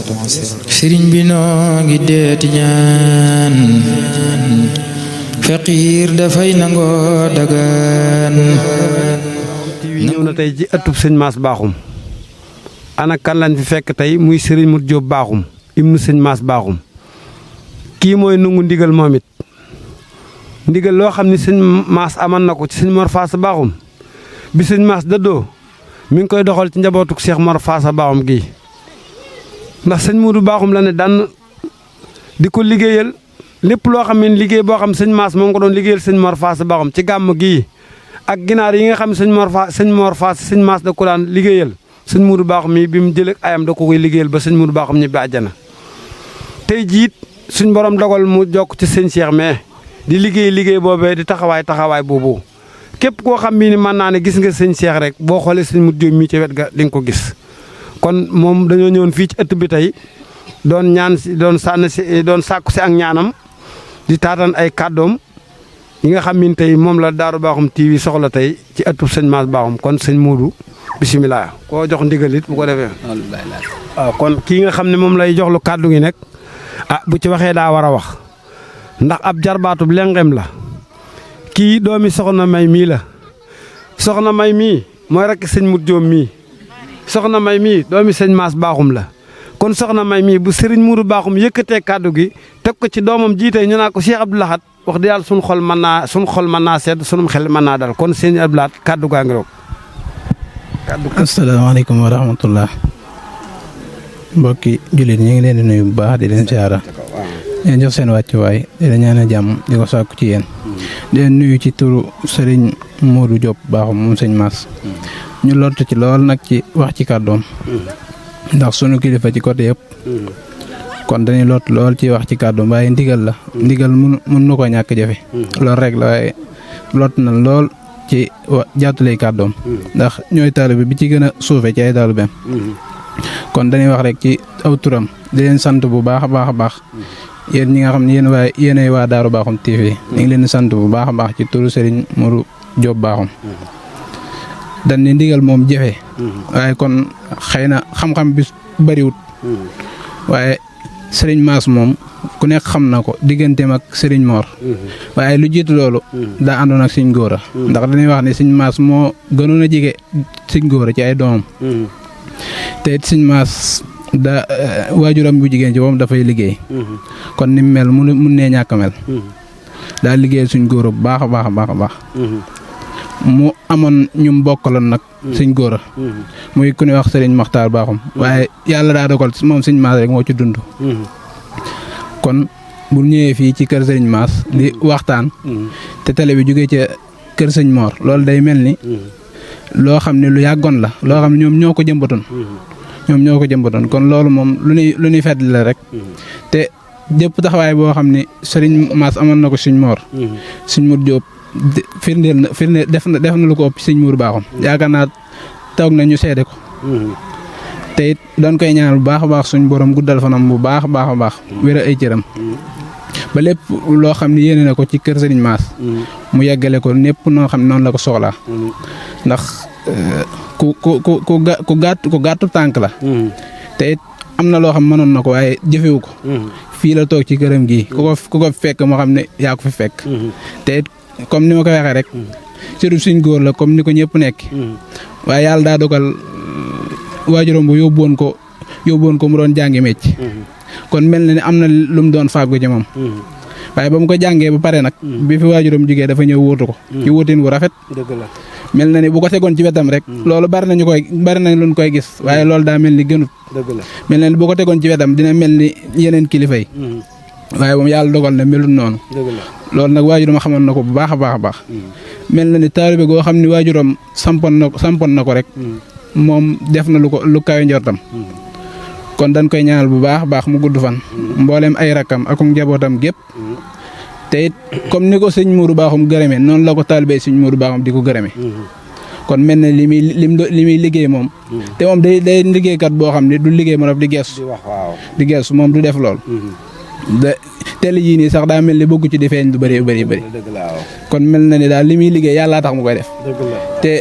sëriñ bi noo ngi deeti ñaan faqiir dafay nangoo dagaan. ñëw na tey ci ëttub sëñ Mass Bakhoum ana kan lañ fi fekk tey muy sëriñ Modou Diop Bakhoum ibnu sëñ Mass Bakhoum kii mooy nungu ndigal moom it ndigal loo xam ne sëñ Mass aman na ko ci sëñ Mor Faasa Bakhoum bi sëñ Mass dëddoo mi ngi koy doxal ci njabootuk Cheikh Mor Faasa Bakhoum gii ndax sëñ Modou Bakhoum la ne daan di ko liggéeyal lépp loo xam ne liggéey boo xam sëñ Mass moo ngi ko doon liggéeyal sëñ Mor Faasa Bakhoum ci gàmm gii ak ginaar yi nga xam sëñ Mor Faasa sëñ Mass da ko daan liggéeyal sëñ Modou Bakhoum mi bi mu jëlee ayam da ko koy liggéeyal ba sëñ Modou Bakhoum ñibbi àjjana tey jiit suñ borom dogal mu jokk ci sëñ Cheikh mais di liggéey boobee di taxawaay boobu képp koo xam ni mën naa ne gis nga sëñ Cheikh rek boo xoolee sëñ Modou Diop mii ci wet ga di nga ko gis. kon moom dañoo ñëwoon fii ci ëtt bi tey doon ñaan si doon sàkku si ak ñaanam di taatan ay kàddoom yi nga xam ni tey moom la Darou Bakhoum TV soxla tey ci ëttub sëñ Mass Bakhoum kon sëñ Modou bisimilah koo jox ndigal it bu ko defee. waaw kon kii nga xam ne moom lay jox lu kàddu gi nag bu ci waxee daa war a wax ndax ab jarbaatub lengem la kii doomi soxna May mii la soxna May mii mooy rek sëñ Modou Diop mii soxna May mii doomi sëñ Mass Bakhoum la kon soxna May mii bu sëriñ Modou Bakhoum yëkkatee kàddu gi teg ko ci doomam jiite ñu naa ko Cheikh Abdou Lahad wax dëgg yàlla sunu xol mën naa sedd sunu xel mën naa dal kon sëñ Abdou Lahad kàddu gaa ngi roog. asalaamaaleykum wa rahmatullah mbokki jullit ñu ngi leen di nuyu bu baax di leen siyaara leen jox seen wàccuwaay di leen ñaanal jàmm di ko sàkku ci yéen di leen nuyu ci turu Serigne Modou Diop Bakhoum moom sëñ Mass ñu lott ci lool nag ci wax ci kàddoom ndax sunu kilifa ci côté yëpp kon dañuy lott lool ci wax ci kàddoom waaye ndigal la ndigal mun nu ko ñàkk jafe loolu rek la waaye lott na lool ci jàttalay kàddoom ndax ñooy taalibe bi ci gën a suufe ci ay taalibeem kon dañuy wax rek ci aw turam di leen sant bu baax a baax a baax yéen ñi nga xam ne yéenay waa Darou Bakhoum TV ñu ngi leen di sant bu baax a baax ci turu Serigne Modou Diop Bakhoum dañ ne ndigal moom jafe waaye kon xëy na xam-xam bi bariwut waaye Serigne Mass moom ku nekk xam na ko digganteem ak Serigne Mor waaye lu jiitu loolu daa àndoon ak Serigne Gora ndax dañuy wax ne Serigne Mass moo gënoon a jege Serigne Gora ci ay doomam te it Serigne Mass da waajuram bu jigéen ci moom dafay liggéey kon ni mu mel mun nee ñàkk mel daa liggéeyal Serigne Gora bu baax a baax a baax a baax mu amoon ñum bokkaloon nag Serigne Gora muy ku ñuy wax Serigne Makhtar Bakhoum waaye yàlla daa dogal moom Serigne Mass rek moo ci dund kon bu ñëwee fii ci kër Serigne Mass di waxtaan te télé bi jógee ca kër Serigne Mor loolu day mel ni loo xam ne lu yàggoon la loo xam ne ñoom ñoo ko jëmbatoon kon loolu moom lu ñuy fedd la rek te jëpp taxawaay boo xam ne Serigne Mass amoon na ko Serigne Mor Serigne Modou Diop firndeel def na lu ko ëpp Serigne Modou Bakhoum yaakaar naa toog na ñu seede ko te it doon koy ñaanal bu baax a baax suñ borom guddal fanam bu baax a baax wér ay cëram ba lépp loo xam ne yéene na ko ci kër Serigne Mass mu yeggale ko népp noo xam ne noonu la ko soxlaa ndax ku gàttu tànk la te it am na loo xam mënoon na ko waaye jëfewu ko fii la toog ci këram gii ku ko fekk moo xam ne yaa ko fi fekk te it comme ni ma ko waxee rek sëriñ suñ góor la comme ni ko ñëpp nekk waaye yàlla daa dogal waajuram bu yóbbuwoon ko mu doon jàngi mecc kon mel na ni am na lu mu doon fàggu ci moom waaye ba mu ko jàngee ba pare nag bi fi waajuram jugee dafa ñëw wóotu ko ci wóotin wu rafet mel na ni bu ko tegoon ci wetam rek loolu bari na luñ koy gis waaye loolu daa mel ni gënut mel na ni bu ko tegoon ci wetam dina mel ni yeneen kilifa yi waaye moom yàlla dogal na melut noonu loolu nag waajuram xamoon na ko bu baax a baax mel na ni taalibe goo xam ni waajuram sampoon na ko rek moom def na lu kawe njortam kon dañ koy ñaanal bu baax a baax mu gudd fan mboolem ay rakkam ak njabootam gépp te it comme ni ko sëñ Modou Bakhoum gërëmee noonu la ko taalibe sëñ Modou Bakhoum di ko gërëmee kon mel na li muy liggéey moom te moom day liggéeykat boo xam ne du liggéey mo daf di geesu moom du def lool de télé yii nii sax daa mel ni bëggu ci di feeñ lu bëri kon mel na ni daal li muy liggéey yàllaa tax mu koy def te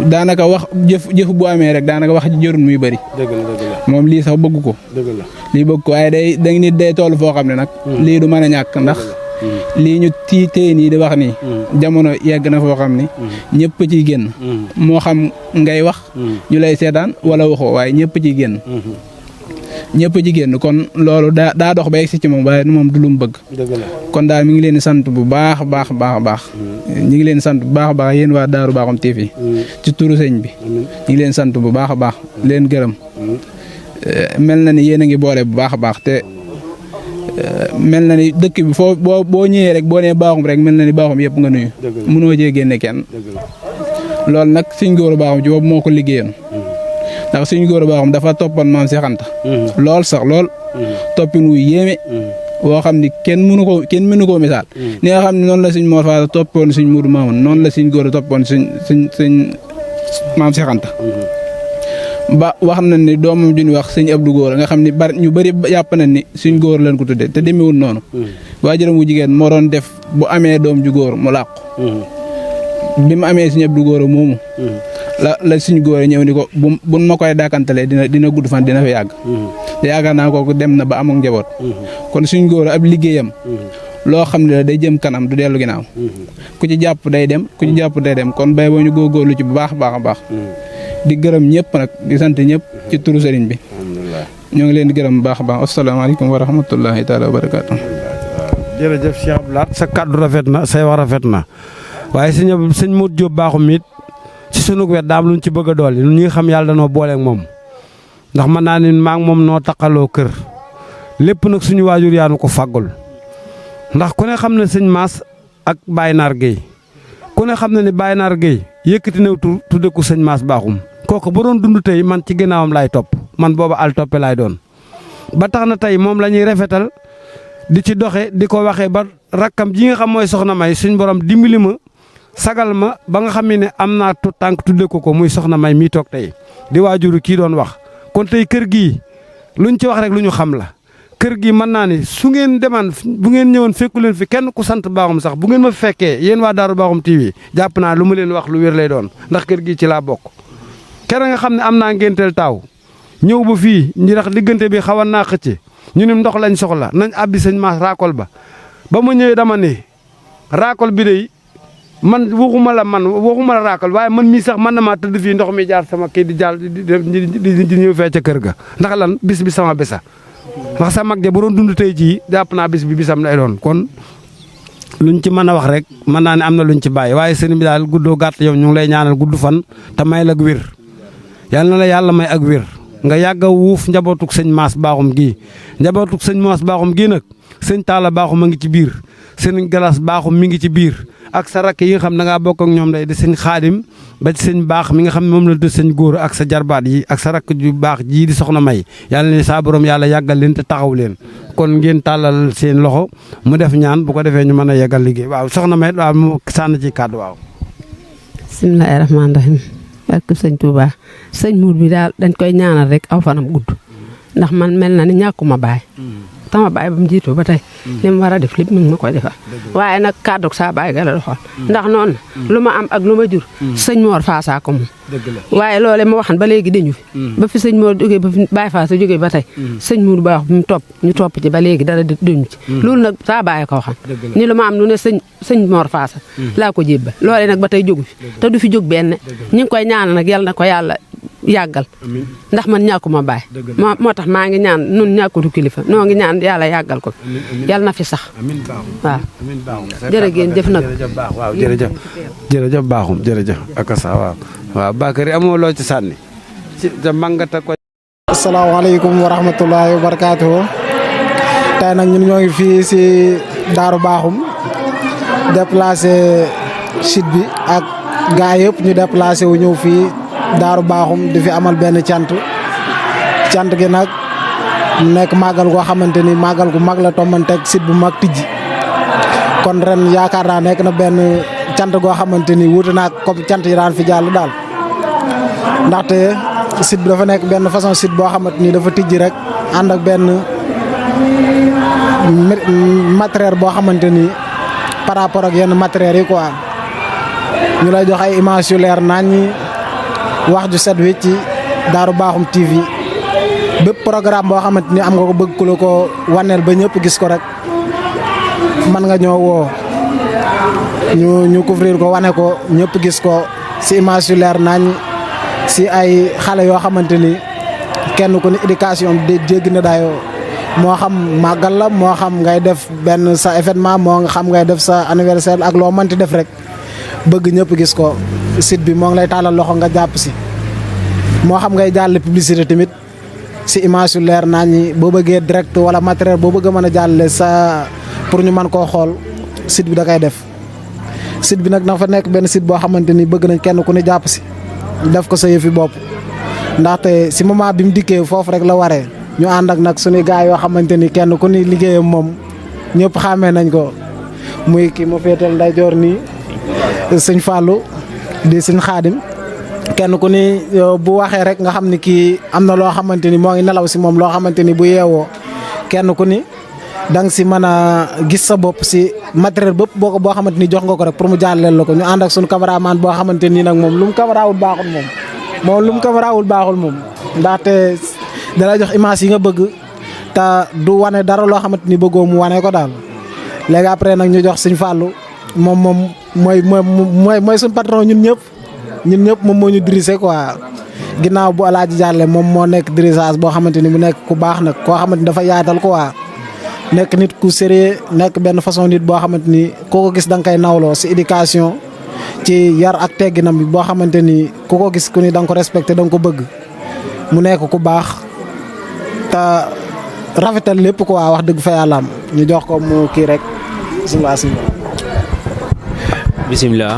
daanaka wax jëf bu amee rek daanaka wax ji jërul muy bëri moom lii sax bëgg ko lii bëgg ko waaye day nit day toll foo xam ne nag lii du mën a ñàkk ndax lii ñu téye nii di wax nii jamono yegg na foo xam ni ñëpp ciy génn moo xam ngay wax ñu lay seetaan wala waxoo waaye ñëpp ciy génn kon loolu daa dox ba egg si ci moom waaye moom du lu mu bëgg kon daal mi ngi leen di sant bu baax ñi ngi leen di sant bu baax a baax yéen waa Daaru Bakhoum TV ci turu sëñ bi ñi ngi leen sant bu baax a baax leen gërëm mel na ni yéen a ngi boole bu baax a baax te mel na ni dëkk bi foo boo ñëwee rek boo nee Bakhoum rek mel na ni Bakhoum yëpp nga nuyu mënoo cee génne kenn loolu nag Sëñ Góora Bakhoum ci boobu moo ko liggéeyoon ndax Sëñ Góora Bakhoum dafa toppoon Maam Seex Anta lool toppin wu yéeme woo xam ni kenn mënu koo misaal ni nga xam ne noonu la Sëñ Mor Faasa toppoon Sëñ Mudu Maamun noonu la Sëñ Góora toppoon sëñ Maam Seex Anta ba wax nañ ni doomam ju ñu wax sëñ Abdou Góora nga xam ni ñu bëri yàpp nañ ni suñ góor lañ ko tuddee te demewul noonu waajuram wu jigéen moo doon def bu amee doom ju góor mu làqu bi mu amee sëñ Abdou Góora moomu la suñ góor ñëw ni ko buñ ma koy dàkkantalee dina gudd fan dina fa yàgg te yaakaar naa kooku dem na ba am ak njaboot kon suñ góor ab liggéeyam loo xam ne la day jëm kanam du dellu ginnaaw ku ci jàpp day dem kon bay boo ñu góorgóorlu ci bu baax a baax di gërëm ñëpp nag di sant ñëpp ci turu sëriñ bi ñoo ngi leen di gërëm bu baax a baax asalaamaaleykum wa rahmatullahi taala wa barakaatu. jërëjëf Cheikh Abdou Lahad sa kaddu rafet na say wax rafet na waaye sëñ Modou Diop Bakhoum it ci sunu wet daam luñ ci bëgg a dool ñun ñi nga xam yàlla danoo booleeg moom ndax mën naa ne maa ngi moom noo taqaloo kër lépp nag suñu waajur yaanu ko fàggul ndax ku ne xam ne sëñ Mass ak Baye Naar Guèye ku ne xam ne ni Baye Naar Guèye yëkkati na tur tudde ko sëñ Mass Bakhoum kooku bu doon dund tey man ci ginnaawam laay topp man booba al toppe laay doon ba tax na tey moom la ñuy rafetal di ci doxe di ko waxee ba rakkam ji nga xam mooy soxna May suñ borom dimbali ma sagal ma ba nga xam ne am naa tànk tudde ko muy soxna May mii toog tey di waajuru kii doon wax kon tey kër gii luñ ci wax rek lu ñu xam la kër gi mën naa ni su ngeen demaan bu ngeen ñëwoon fekku leen fi kenn ku sant Bakhoum sax bu ngeen ma fekkee yéen waa Daaru Bakhoum TV jàpp naa lu ma leen wax lu wér lay doon ndax kër gi ci laa bokk. kere nga xam ne am naa ngénteel taaw ñëw ba fii ñi ndax diggante bi xawoon naa xëcce ñu ne ndox lañ soxla nañ abbi sëñ Mass raakol ba ma ñëwee dama ne raakol bi de man waxuma la raakol waaye man mii sax man na maa tëdd fii ndox mi jaar sama kii di jaar di ñëw fee ca kër ga ndax lan bis bi sama bisa ndax sa mag ja bu doon dund tey jii jàpp naa bis bi bisam lay doon kon luñ ci mën a wax rek mën naa ne am na luñ ci bàyyi waaye sëñ bi daal guddoo gàtt yow ñu ngi lay ñaanal gudd fan te may la ak wér yàlla na la yàlla may ak wér nga yàgg a wuuf njabootug sëñ Mass Bakhoum gii njabootug sëñ Mass Bakhoum gii nag sëñ Talla Bakhoum a ngi ci biir sëñ Galas Bakhoum mi ngi ci biir ak sa rakk yi nga xam da ngaa bokk ak ñoom day di sëñ Xaadim ba ci sëñ baax mi nga xam ne moom la de sëñ góor ak sa jarbaat yi ak sa rakk ju baax jii di soxna May yàlla ne saa borom yàlla yàggal leen te taxaw leen kon ngeen tàllal seen loxo mu def ñaan bu ko defee ñu mën a yeggal liggéey waaw soxna May waaw mu sànn ci kàddu waaw. bismillaahi rahmaani rahiim barke sëñ Touba sëñ Mour bi daal dañ koy ñaanal rek aw fanam gudd ndax man mel na ni ñàkkuma baay sama baay ba mu jiitoo ba tey li mu war a def lépp mi ngi ma koy defal waaye nag kàddug saa baay ga la doxal ndax noonu lu ma am ak lu ma jur sëñ Mor Faasa ko moom waaye loole ma waxan ba léegi dañu fi ba fi sëñ Mor jógee ba fi Baay Faasa jógee ba tey sëñ Mour baax bi mu topp ñu topp ci ba léegi dara dañu ci loolu nag saa baay ko waxan ni lu ma am lu ne sëñ Mor Faasa laa ko jébbal loole nag ba tey jógu fi te du fi jóg benn ñu ngi koy ñaanal nag yal na ko yàlla yàggal ndax man ñàkkuma baay moo tax maa ngi ñaan nun ñàkkutu kilifa noo ngi ñaan yàlla yàggal ko yàlla na fi sax waaw jërëgéen jëf nag waaw jërëjëf Bakhoum jërëjëf ak sa waaw Bakary amoo loo ci sànni ci da mangata ko asalaamaaleykum wa rahmatullahi wa barakaatuhu tey nag ñun ñoo ngi fii si Daaru Bakhoum déplacé site bi ak gaa yëpp ñu déplacé wu ñëw fii Daaru Bakhoum di fi amal benn cant gi nag nekk màggal goo xamante ni màggal gu mag la tombanteeg site bu mag tijji kon ren yaakaar naa nekk na benn cant goo xamante ni wuute naa comme cant yi daan fi jàll daal ndaxte site bi dafa nekk benn façon site boo xamante ni dafa tijji rek ànd ak benn matériel boo xamante ni par rapport ak yenn matériel yi quoi ñu lay jox ay image yu leer nañ wax ju set wi ci Daaru Bakhoum TV bépp programme boo xamante ni am nga ko bëgg ku la ko waneel ba ñëpp gis ko rek mën nga ñoo woo ñu couvrir ko wane ko ñëpp gis ko si image yu leer nañ si ay xale yoo xamante ni kenn ku ni éducation de jéggi na daayoo moo xam màggal la moo xam ngay def benn sa événement moo nga xam ngay def sa anniversaire ak loo mënti def rek bëgg ñëpp gis ko site bi moo ngi lay tàllal loxo nga jàpp si moo xam ngay jàll publicité tamit si image yu leer naa ñi boo bëggee direct wala matériel boo bëgg a mën a jàllale sa pour ñu mën koo xool site bi da koy def site bi nag dafa nekk benn site boo xamante ni bëgg nañ kenn ku ne jàpp si def ko sa yëfi bopp ndaxte si moment bi mu dikkee foofu rek la waree ñu ànd ak nag suñu gars yoo xamante ni kenn ku ni liggéeyam moom ñëpp xàmmee nañ ko muy kii mu féetal ndeyjoor nii sëñ Fallou di sëñ Xaadim kenn ku ni bu waxee rek nga xam ni kii am na loo xamante ni moo ngi nelaw si moom loo xamante ni bu yeewoo kenn ku ni da nga si mën a gis sa bopp si matériel bépp boo xamante ni jox nga ko rek pour mu jàllale la ko ñu ànd ak suñu cameraman boo xamante ni nag moom lu mu camérawul baaxul lu mu camérawul baaxul moom ndaxte dala jox image yi nga bëgg te du wane dara loo xamante ni bëggoo mu wane ko daal léegi après nag ñu jox Sëñ Fallou moom mooy suñu patron ñun ñëpp moom moo ñu dirigé quoi ginnaaw bu Alaaji Jàlle moom moo nekk dirigeage boo xamante ni mu nekk ku baax nag koo xamante ni dafa yaatal quoi nekk nit ku sérieux nekk benn façon nit boo xamante ni ku ko gis da nga koy nawloo si éducation ci yar ak tegginam bi boo xamante ni ku ko gis ku ni da nga ko respecté da nga ko bëgg mu nekk ku baax te rafetal lépp quoi wax dëgg fa yàlla am ñu jox ko mu kii rek bisimilah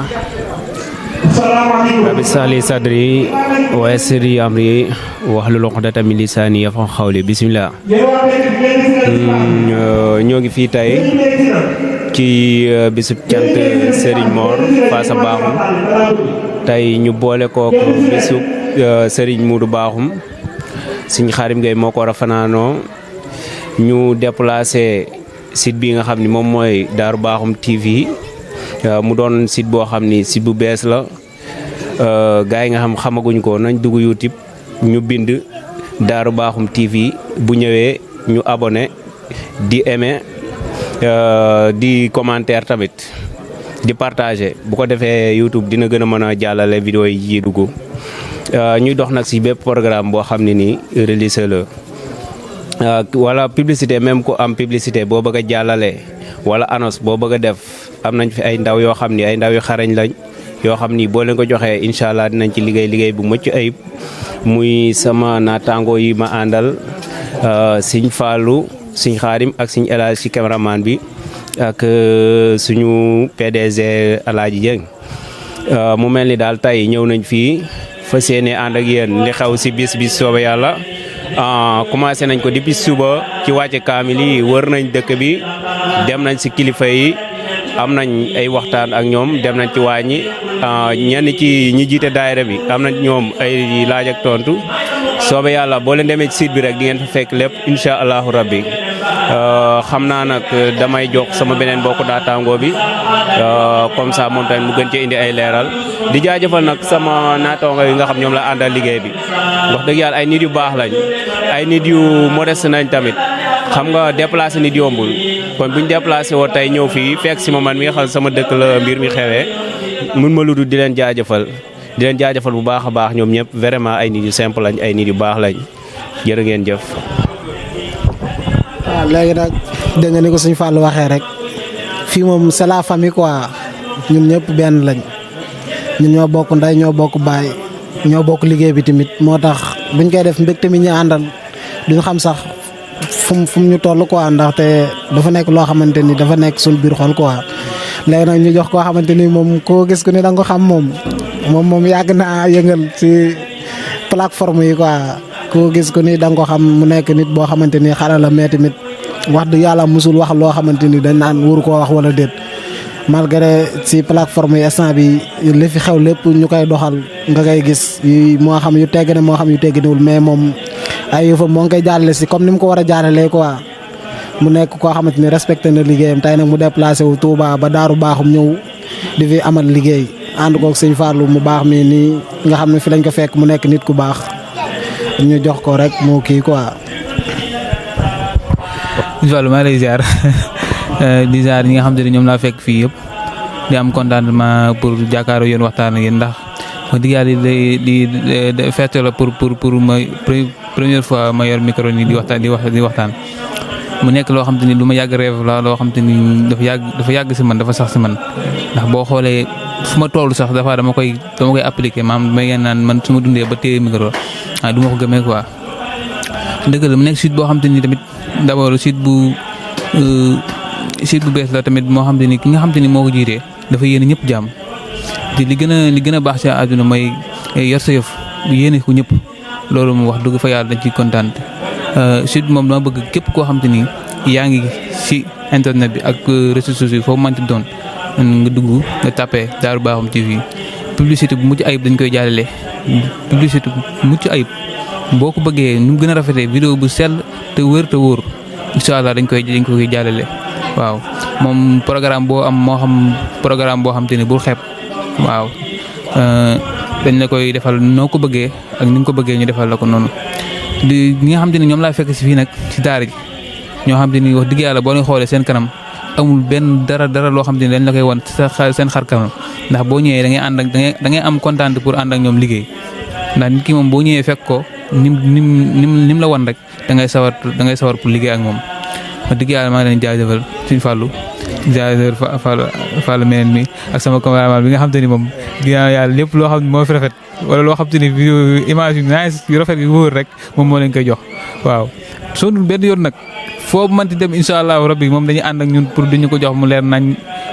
rabbi sahli sadri wa yassir amri wahlul uqdatan min lisani yafqahu qawli bisimilah ñoo ngi fii tey ci bisub cant Serigne Mor Faasa Bakhoum tey ñu boole kook bisub Serigne Modou Bakhoum Serigne Khadim Gueye moo ko war a fanaanoo ñu déplacé site bi nga xam ni moom mooy Daaru Bakhoum TV mu doon site boo xam ni site bu bees la gars yi nga xam xamaguñ ko nañ dugg YouTube ñu bind Daaru Bakhoum TV bu ñëwee ñu abonné di aimer di commentaire tamit di partager bu ko defee YouTube dina gën a mën a jàllale vidéo yi ji dugg ñuy dox nag si bépp programme boo xam ne nii religieux la wala publicité même ku am publicité boo bëgg a jàllale wala annonce boo bëgg a def am nañ fi ay ndaw yoo xam ni ay ndaw yu xarañ lañ yoo xam ni boo leen ko joxee incha allah dinañ ci liggéey bu mucc ayib muy sama naataango yi ma àndal Sëñ Fallou Sëñ Khadim ak Sëñ El Hadj ci cameraman bi ak suñu PDG Alaaji Dieng mu mel ni daal tey ñëw nañ fii fas yéene ànd ak yéen li xew si bis soobe yàlla commencé nañ ko depuis suba ci wàcce kaamil yi wër nañ dëkk bi dem nañ si kilifa yi am nañ ay waxtaan ak ñoom dem nañ ci waañi ñenn ci ñi jiite daayira bi am nañ ñoom ay laaj ak tontu soobe yàlla boo leen demee ci site bi rek di ngeen fa fekk lépp incha allahu rabbi xam naa nag damay jox sama beneen mbokku daataangoo bi comme ça moom tamit mu gën cee indi ay leeral di jaajëfal nag sama naataango yi nga xam ñoom la àndal liggéey bi wax dëgg yàlla ay nit yu baax lañ ay nit yu modeste nañ tamit xam nga déplacé nit yombul kon buñ déplacé woo tey ñëw fii fekk si ma man mi nga xam sama dëkk la mbir mi xewee mun ma ludu di leen jaajëfal bu baax a baax ñoom ñëpp vraiment ay nit yu simple lañ ay nit yu baax lañ jërë ngeen jëf. waaw léegi nag dégg nga ni ko Sëñ Fallou waxee rek fii moom c'est la famille quoi ñun ñëpp benn lañ ñun ñoo bokk ndey ñoo bokk baay ñoo bokk liggéey bi tamit moo tax buñ koy def mbégte mi ñu àndal duñ xam sax fu mu ñu toll quoi ndaxte dafa nekk loo xamante ni dafa nekk suñu biir xol quoi léegi nag ñu jox koo xamante ni moom koo gis ku ne da nga ko xam moom yàgg naa yëngal ci plateforme yi quoi koo gis ku ni da nga ko xam mu nekk nit boo xamante ni xale la mais tamit wax dëgg yàlla musul wax loo xamante ni dañ naan wóoru koo wax wala déet malgré ci plateforme yi instant bi li fi xew lépp ñu koy doxal nga koy gis moo xam yu tegg ne moo xam yu tegginewul mais moom ay yëfam moo ngi koy jàllale si comme ni mu ko war a jàllalee quoi mu nekk koo xamante ni respecté na liggéeyam tey nag mu déplacé wu Touba ba Daaru Baaxum ñëw di fi amal liggéey ànd koog sëñ Fallou mu baax mi nii nga xam ne fi lañ ko fekk mu nekk nit ku baax ñu jox ko rek moo kii quoi. sëñ Fallou maa lay ziar di ziar ñi nga xam te ne ñoom laa fekk fii yëpp di am contentement pour jàkkaarloo yéen waxtaan ak yéen ndax wax dëgg yàlla di fête la pour ma première fois ma yor micro nii di waxtaan mu nekk loo xam te ni lu ma yàgg rêve la loo xam te ni dafa yàgg si man dafa sax si man ndax boo xoolee fu ma toll sax dafa dama koy appliquer maanaam damay ngeen naan man su ma dundee ba téye micro du ma ko gëmee quoi. dëgg la mu nekk site boo xam te ni tamit d'abord site bu bees la tamit moo xam te ni ki nga xam te ni moo ko jiitee dafa yéene ñëpp jàmm te li gën a baax ci àdduna mooy yor sa yëf yéene ko ñëpp loolu mu wax dëgg fa yàlla dañ ciy kontaan site moom dama bëgg képp koo xam te ni yaa ngi ci internet bi ak réseaux sociaux yi foofu manti doon nga dugg nga tapé Daaru Baaxum TV publicité bu mucc ayib dañ koy jàllale publicité bu mucc ayib boo ko bëggee nu mu gën a rafetee vidéo bu sell te wër te wóor incha allah dañ koy jàllale waaw moom programme boo am moo xam programme boo xam te ni bul xeeb waaw dañ la koy defal noo ko bëggee ak ni nga ko bëggee ñu defal la ko noonu di ñi nga xam te ni ñoom laa fekk si fii nag si daara ji ñoo xam te ni wax dëgg yàlla boo leen xoolee seen kanam amul benn dara loo xam te ni dañ la koy wan seen xar kanam ndax boo ñëwee da ngay am kontaan pour ànd ak ñoom liggéey ndax nit ki moom boo ñëwee fekk ko nim la wan rek da ngay sawar pour liggéey ak moom wax dëgg yàlla maa ngi leen jaajëfal suñu Fallou jaajëfal Fallou meneen mi ak sama cameraman bi nga xam te ni moom ginnaaw yàlla lépp loo xam ne moo fi rafet wala loo xam te ni vidéo image yu nice yu rafet yu wóor rek moom moo leen koy jox waaw sonul benn yoon nag foo mënti dem incha allahu rabbi moom dañuy ànd ak ñun pour duñu ko jox mu leer nañ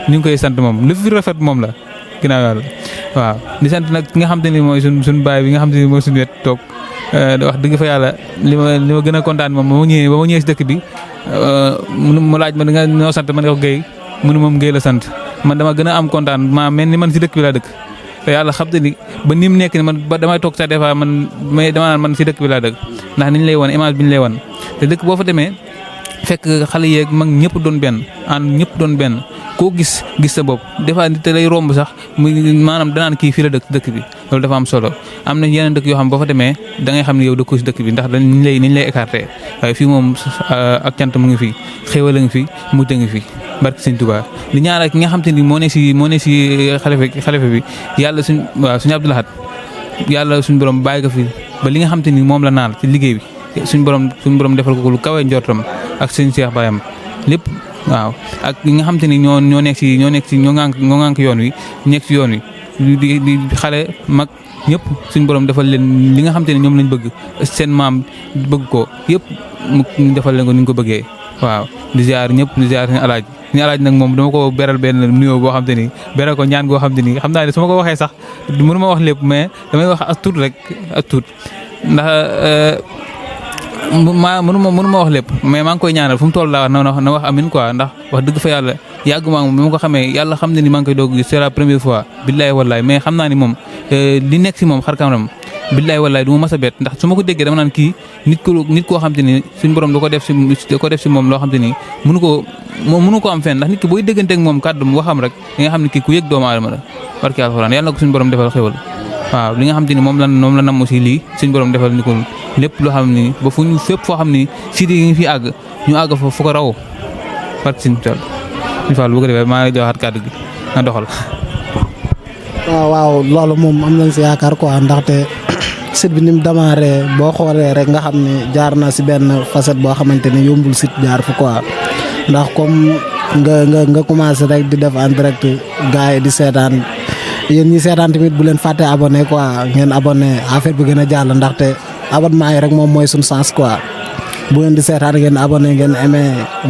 ñu ngi koy sant moom lu fi rafet moom la ginnaaw yàlla waaw di sant nag ki nga xam te ni mooy suñ baay bi nga xam te ni mooy suñu wet toog wax dëgg fa yàlla li ma gën a kontaan moom ba ma ñëwee si dëkk bi mu laaj ma da nga ñoo sant man nga ko Guèye mënu moom Guèye la sant man dama gën a am kontaan maa mel ni man si dëkk bi laa dëkk te yàlla xam te ni ba ni mu nekk ni man ba damay toog sax des fois dama naan man si dëkk bi laa dëkk ndax niñ lay wan image bi ñu lay wan te dëkk boo fa demee fekk xale yeeg mag ñëpp doon benn ànd ñëpp doon benn koo gis sa bopp des fois nit lay romb sax muy maanaam danaan kii fii la dëkk bi loolu dafa am solo am na yeneen dëkk yoo xam boo fa demee da ngay xam ne yow dëkkoo si dëkk bi ndax niñ lay écarté waaye fii moom ak cant mu ngi fi xéwal a ngi fi mujj a ngi fi barke Sëñ Tuubaa di ñaanal ki nga xam te ni moo ne si xalifa bi yàlla suñu Abdou Lahad yàlla suñu borom bàyyi ko fi ba li nga xam te ni moom la naal ci liggéey bi suñu borom defal ko lu kawe njortam ak sëñ Cheikh Bayam lépp waaw ak ñi nga xam te ni ñoo ŋànk yoon wi nekk si yoon wi di xale mag ñëpp suñu borom defal leen li nga xam te ni ñoom lañ bëgg seen maam bëgg ko yëpp mu defal leen ko ni ñu ko bëggee waaw di ziar ñëpp di ziar suñu alaaj nag moom dama ko beral benn nuyoo boo xam te ni beral ko ñaan goo xam te ni xam naa ne su ma ko waxee sax mënu ma wax lépp mais damay wax as tuut rek as tuut ndax mënu ma wax lépp mais maa ngi koy ñaanal fu mu toll laa wax na wax amin quoi ndax wax dëgg fa yàlla yàgg maa moom bi ma ko xamee yàlla xam ne ni maa ngi koy doog gis c'est la première fois billaay wallaay mais xam naa ni moom li nekk si moom xar kanam billaay wallaay du ma mas a bett ndax su ma ko déggee dama naan kii nit koo xam te ni suñu borom da ko def si moom loo xam te ni mënu ko am fenn ndax nit ki booy dégganteeg moom kàddu mu waxam rek da nga xam ne kii ku yëg doomu aadama la barke alxuraan yàlla na ko suñu borom defal xéwal waaw li nga xam te ni moom la namm si lii suñu borom defal ni ko lépp loo xam ni ba fu ñu fépp foo xam ni site yi ngi fi àgg ñu àgg fa fu ko raw barke Sëñ Tuubaa ñu Fall bu ko defee maa ngi joxaat kàddu gi nga doxal. waaw loolu moom am nañ si yaakaar quoi ndaxte site bi ni mu démarré boo xoolee rek nga xam ne jaar na si benn facette boo xamante ni yombul site jaar fa quoi ndax comme nga commencé rek di def en direct gars yi di seetaan yéen ñi seetaan tamit bu leen fàtte abonné quoi ngeen abonné affaire bi gën a jàll ndaxte abonnement yi rek moom mooy suñu sens quoi bu ngeen di seetaan ngeen abonné ngeen aimé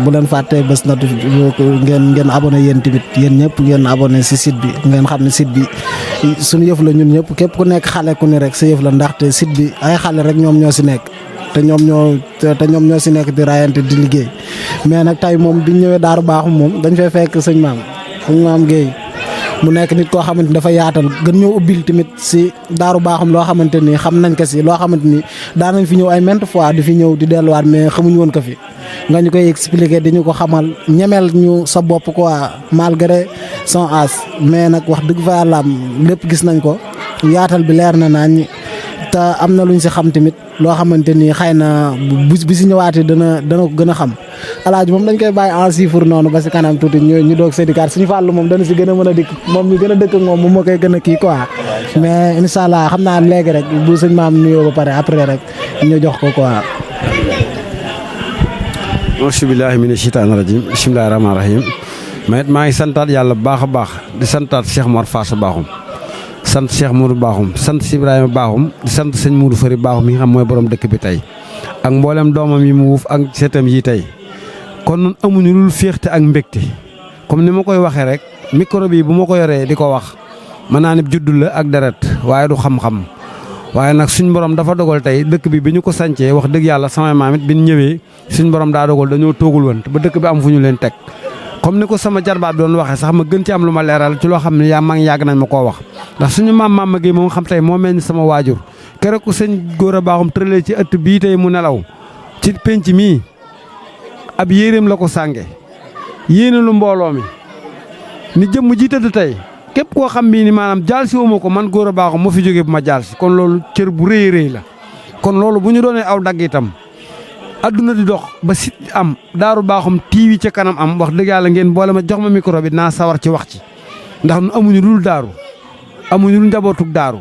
bu leen fàtte bés na ngeen abonné yéen tamit yéen ñëpp ngeen abonné si site bi ngeen xam ne site bi suñu yëf la ñun ñëpp képp ku nekk xale ku ni rek sa yëf la ndaxte site bi ay xale rek ñoom ñoo si nekk te ñoom ñoo si nekk di rayante di liggéey mais nag tey moom biñ ñëwee Daaru Baaxum moom dañ fay fekk sëñ maam Guèye mu nekk nit koo xamante ni dafa yaatal gën ñoo ubbil tamit si Daaru Baaxum loo xamante ni xam nañ ko si loo xamante ni daan nañ fi ñëw ay maintes fois di fi ñëw di delluwaat mais xamuñu woon ko fi nga ñu koy expliquer di ñu ko xamal ñemel ñu sa bopp quoi malgré son âge mais nag wax dëgg fa yàlla lépp gis nañ ko yaatal bi leer na nañ te am na luñ si xam tamit loo xamante ni xëy na bu si ñëwaatee dana ko gën a xam alaaji moom dañ koy bàyyi en chiffre noonu ba si kanam tuuti ñu doog sédikaat suñu fàllu moom dana si gën a mën a dikk moom ñu gën a dëkk ak moom moo koy gën a kii quoi mais incha allah xam naa léegi rek bu sëñ maam nuyoo ba pare après rek ñu jox ko quoi. auzu billaahi mina sheytaani rajiim bismillaahi rahmaani rahiim maa ngi santaat yàlla bu baax a baax di santaat Cheikh Mor Faasa Bakhoum sant Cheikh Modou Bakhoum sant Ibrahima Bakhoum di sant sëñ Modou Fari Bakhoum mi nga xam mooy borom dëkk bi tey ak mboolem doomam yi mu wuuf ak seetam yi tey kon nun amuñu lul féexte ak mbégte comme ni ma koy waxee rek micro bi bu ma ko yoree di ko wax mën naa ne juddu la ak deret waaye du xam-xam waaye nag suñ borom dafa dogal tey dëkk bi ñu ko sancee wax dëgg yàlla samay maam it bi ñu ñëwee suñ borom daa dogal dañoo toogul woon ba dëkk bi am fu ñu leen teg comme ni ko sama jarbaat doon waxee sax ma gën ci am lu ma leeral ci loo xam ne yaa mag yàgg nañ ma koo wax ndax suñu maam gi moom xam tey moo mel ni sama waajur keroog ko sëñ Gora Bakhoum tëralee ci ëtt bii tey mu nelaw ci penc mii ab yéeréem la ko sànge yéene lu mbooloo mi ni jëmm ji tëdd tey képp koo xam bii ni maanaam jaal si wuma ko man Gora Bakhoum moo fi jógee bu ma jaal si kon loolu cër bu rëy rëy la kon loolu bu ñu doonee aw dagg itam adduna di dox ba sit am Daaru Bakhoum TV ca kanam am wax dëgg yàlla ngeen boole ma jox ma micro bi naa sawar ci wax ci ndax nu amuñu dul daaru amuñu dul njabootug daaru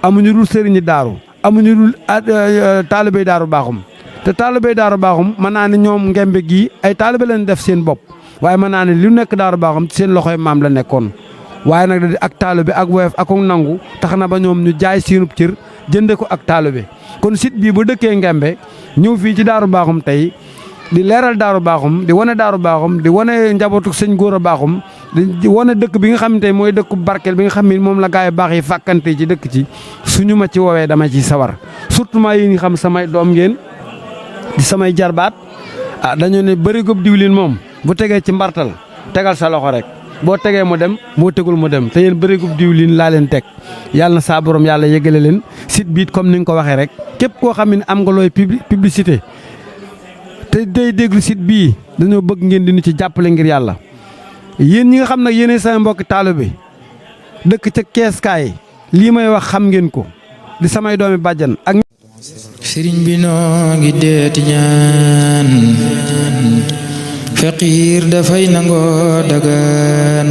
amuñu dul sëriñi daaru amuñu dul taalibey Daaru Bakhoum te taalibey Daaru Bakhoum mën naa ne ñoom ngembe gii ay taalibe lañ def seen bopp waaye mën naa ne lu nekk Daaru Bakhoum ci seen loxoy maam la nekkoon waaye nag da di ak taalibe ak woyof ak nangu tax na ba ñoom ñu jaay seenub cër jënde ko ak taalibe kon site bii bu dëkkee ngembe ñëw fii ci Daaru Bakhoum tey di leeral Daaru Bakhoum di wane Daaru Bakhoum di wane njabootu sëñ Gora Bakhoum di wane dëkk bi nga xam ne mooy dëkku barkeel bi nga xam ne moom la gaay yu baax yi fàkkante ci dëkk ci suñu ma ci woowee dama ci sawar surtout maa yi nga xam samay doom ngeen di samay jarbaat dañoo ne bëri góob diwlin moom bu tegee ci mbartal tegal sa loxo rek boo tegee mu dem boo tegul mu dem te yéen bëri góob diwlin laa leen teg yàlla na saa borom yàlla yëgale leen site biit comme ni nga ko waxee rek képp koo xam ne am nga looy publicité te day déglu site bii dañoo bëgg ngeen di ñu ci jàppale ngir yàlla yéen ñi nga xam nag yéenay sama mbokki taalibe dëkk ca keeskaay lii may wax xam ngeen ko di samay doomi bàjjan ak sëriñ bi noo ngi deeti ñaan faqiir dafay nangoo dagaan